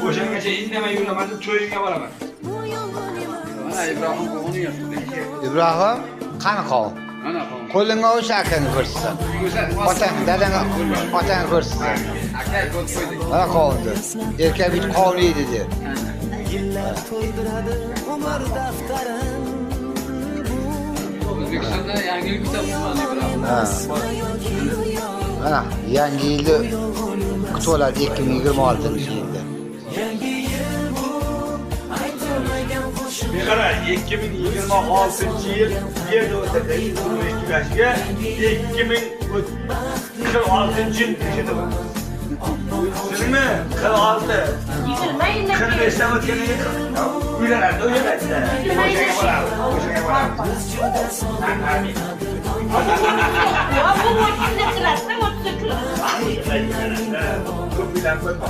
O'shangacha indamay yuraman deb to'yingga boraman. Mana Ibrohim qovuni yotibdi. Ibrohim, qani qovun? Mana qovun. Qo'lingga o'sha akangni ko'rsatsan. Otang, dadang, otang ko'rsatsin. Aka ko'z qo'ydik. Mana qovundir. Erkak bitib qovun yeydi der. Yillar to'ldiradi umr daftarin bu. O'zbekistonda yangi yil kutyapmiz mana, Ibrohim. Ha. Mana yangi yilni kutib oladi 2026-yilda. Yangi yil bu aytilmagan qo'shiq. Bir qara, 2026-yil yerda o'tadi, 22 yoshga 2046-yil yashadi. Tushundingmi? 46. 20 yildan 45dan o'tgandan keyin uylanadi, uylanadi. O'shanga boramiz, o'shanga boramiz. Ya bu 30ga kiradi, 30ga kiradi. Ko'p uylanib qo'yma.